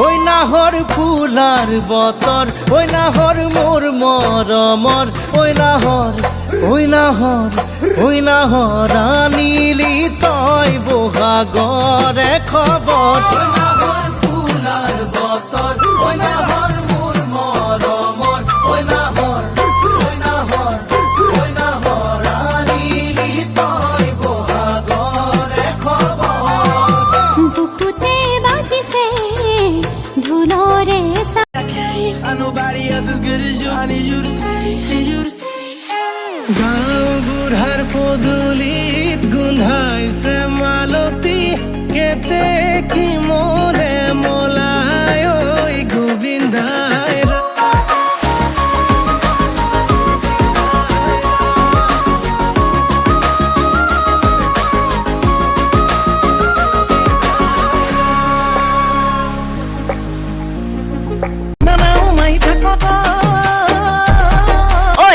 ওই নাহৰ ফুলাৰ বতৰ, ওই নাহৰ মোৰ মৰমৰ, ওই নাহৰ, ওই নাহৰ, ওই নাহৰ আনিলি তই বহাগৰে খবৰ। ওই নাহৰ ফুলাৰ বতৰ, ওই নাহৰ মোৰ মৰমৰ, ওই নাহৰ, ওই নাহৰ, ওই নাহৰ আনিলি তই বহাগৰে খবৰ। বুকুতে বাজিছে ঢোলৰে চা I can't find nobody else as good as you. I need you to stay, need you to stay. গাঁওবুঢ়াৰ পদূলিত গোন্ধাইছে মালতী, কেতেকী মোলে মলাই ঐ গোবিন্দাই। ঐ,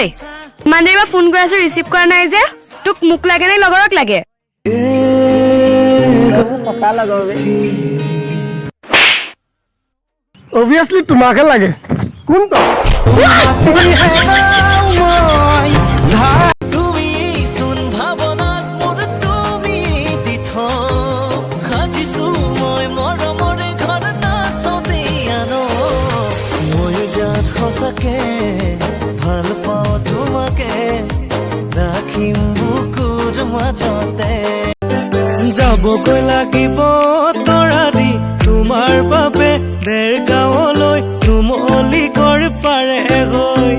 ইমান দেৰি ফোন কৰি আছো, ৰিচিভ কৰা নাই যে, তোক মোক লাগে নে লগৰক লাগে? অভিয়াছলি তোমাকে লাগে। কোন তই? তুমি চোন ভাৱনাত মোৰ তুমি তীৰ্থ, সাজিছো মই মৰমৰে ঘৰ, নাচোতে আনো ময়ো যাত সঁচাকে ভাল পাওঁ তোমাকে, ৰাখিম বুকুৰ মাজতে। যাবগৈ লাগিব তৰালি তোমাৰ বাবে দেৰগাঁৱলৈ, নুমলীগড় পাৰে গৈ।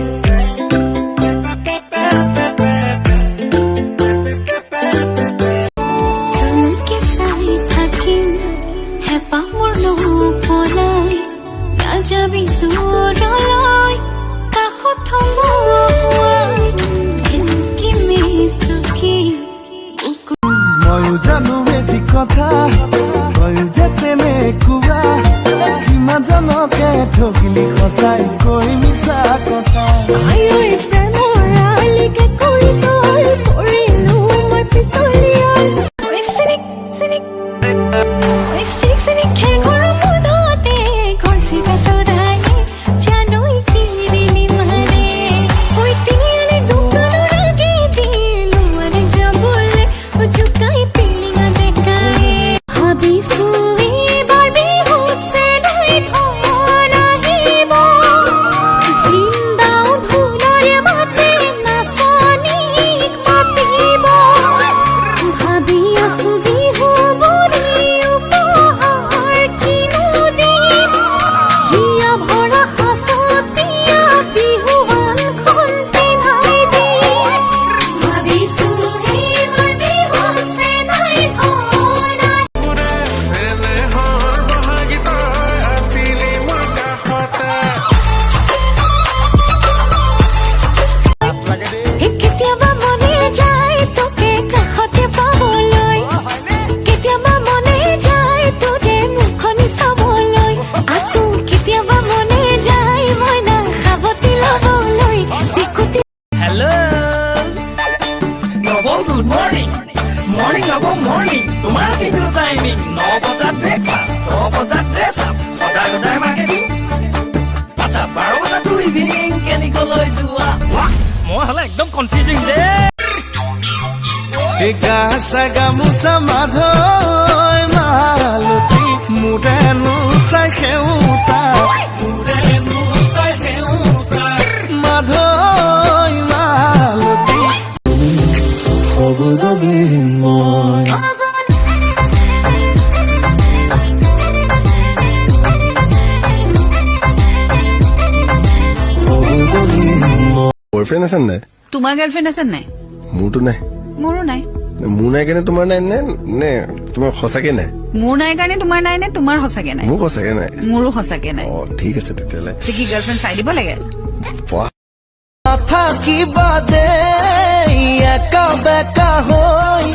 তোকে চাই থাকিম, হেঁপাহ মোৰ নপলাই, নাযাবি দূৰলৈ, কাষত থমুৱাই হেঁচুকি মেচুকি বুকু। ময়ো জানো এটি কথা, তয়ো যে তেনেকুৱা, কিমানজনকে ঠগিলি সঁচাই কৈ মিছা কথা। প্ৰেমৰ আলিকে কৰি তই পৰিলো মই পিছলিয়াই। ঐ চিনিক চিনিক, ঐ চিনিক চিনিক, খেৰ ঘৰৰ মুধতে ঘৰ চিগা চৰায়ে জানৈ কিৰিলি মাৰে। ঐ তিনিআলি দোকানৰ আগেদি নোৱাৰে যাবলে, জোকাই পিলিঙা দেখাই। ভাবিছো এইবাৰ বিহুত চেনাই ধন আহিব, বৃন্দাও ঢোলৰে মাতে নাচনীক মাতিব। ভাবি আছো বিহু বুলি উপহাৰ কিনো দিম, হিয়া ভৰা সাঁচতীয়া বিহুৱানখন পিন্ধাই দিম। ভাবিছো এইবাৰ বিহুত চেনাই ধন। চেনেহৰ বহাগী তই আছিলি মোৰ কাষতে। কেতিয়াবা মনে যায় তোকে কাষতে পাবলৈ, কেতিয়াবা মনে যায় তোৰে মুখনি চাবলৈ, আকৌ কেতিয়াবা মনে যায় মইনা সাৱটি ল'বলৈ, চিকুটি। হেল্ল' নৱ, গুড মৰ্ণিং। মৰ্ণিং নৱ, মৰ্ণিং। তোমাৰ কিন্তু টাইমিং 9 বজাত ব্ৰেকফাষ্ট, 10 বজাত ড্ৰেছ আপ, সদায় সদায় মাৰ্কেটিং, আচ্ছা 12 বজাতো ইভিনিং কেনিকলৈ যোৱা? ৱাহ, মই হ'লে একদম কনফিউজিং দেই। গাছা গামোচা মাধৈ মালতী, মোৰেনো চাই সেউতা, মোৰেনো চাই সেউতা, মাধৈ মালতী। শব্দবিহীন মই। বয়ফ্ৰেণ্ড আছে নাই? তোমাৰ গাৰ্লফ্ৰেণ্ড আছে নাই? মোৰতো নাই। মোৰো নাই। মোৰ নাই কাৰণে তোমাৰ নাই নে, নে তোমাৰ সঁচাকে নাই? মোৰ নাই কাৰণে তোমাৰ নাই নে তোমাৰ সঁচাকে নাই? মোৰ সঁচাকে নাই। মোৰো সঁচাকে নাই। অ, ঠিক আছে তেতিয়াহ'লে। তে কি গাৰ্লফ্ৰেণ্ড চাই দিব লাগে? বাহ। নাথাকিবা দেই একা বেকা হৈ,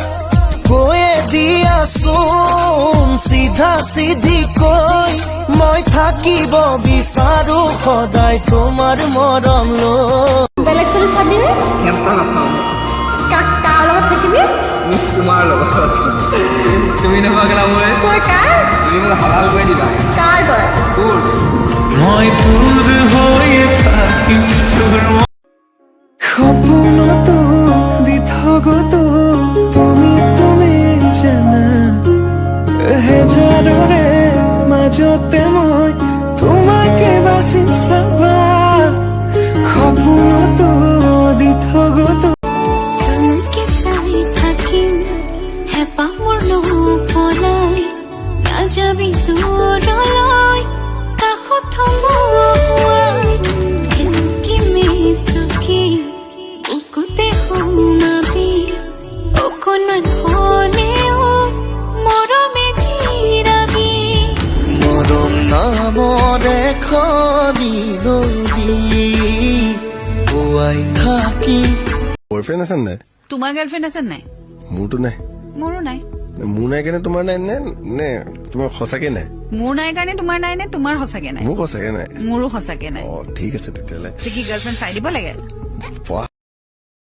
কৈয়ে দিয়াচোন চিধা চিধি কৈ, মই থাকিব বিচাৰো সদায় তোমাৰ মৰম লৈ। বেলেগ ছোৱালী চাবি নে? কাক কাৰ লগত থাকিবি? মিছ, তোমাৰ লগত। তুমি নোহোৱা গ'লা মই। তই কাৰ? তুমি মোক হালাল কৰি দিবা। কাৰ তই? মাজতে মই তোমাকে বাছি চাবা, সপোনতো দি থগতো। তোমাকে চাই থাকিম, হেঁপাহ মোৰ নপলাই, নাযাবি দূৰলৈ, কাষত থমুৱাই, হেঁচুকি মেচুকি বুকুতে সোমাবি, অকণমান হ'লেও মৰমে জিৰাবি। মৰম নামৰ এখনি নদী বোৱাই থাকিম। বয়ফ্ৰেণ্ড আছে নাই? তোমাৰ গাৰ্লফ্ৰেণ্ড আছে নাই? মোৰতো নাই। মোৰো নাই। মোৰ নাই কাৰণে তোমাৰ নাই নে নে তোমাৰ সঁচাকে নাই? মোৰ নাই কাৰণে তোমাৰ নাই নে তোমাৰ সঁচাকে নাই? মোৰ সঁচাকে নাই। মোৰো সঁচাকে নাই। অ, ঠিক আছে তেতিয়াহ'লে। কি গাৰ্লফ্ৰেণ্ড চাই দিব লাগে? বাহ।